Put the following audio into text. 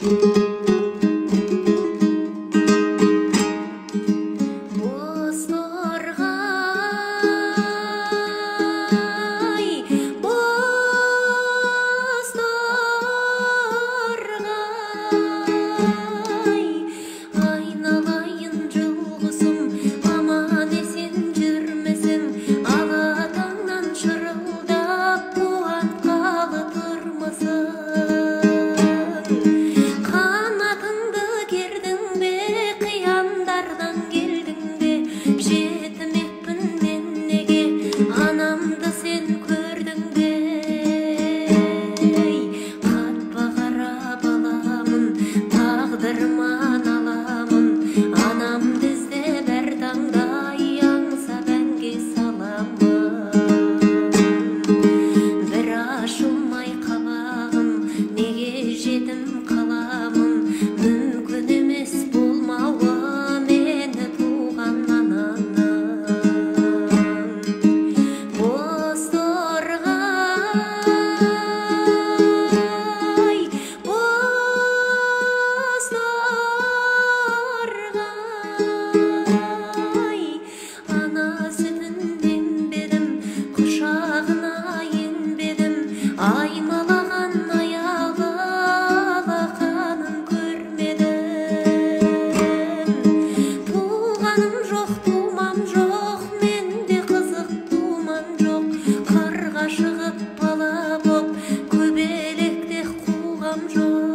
Бозторғай, бозторғай, айналайын жыл құсым, аман-есен жүрмісің? Ала таңнан шырылдап қуантқалы тұрмысың? Қанатыңды кердің бе, қияндардан келдің бе? Жетімекпін мен неге, анамды сен көрдің бе? Қатпа қара баламын, тағдырыма наламын. Анамды іздеп әр таңда аңсап әнге саламын. Бір ашылмай қабағым, неге жетім қаламын? Мүмкін емес болмауы мені туған ананың. Бозторғай, бозторғай, ана сүтін ембедім, құшағына енбедім, аймалаған аяғы алақанын көрмедім. Туғаным жоқ, тумам жоқ, менде қызық думан жоқ. Қырға шығып бала боп, көбелекте қуғам жоқ.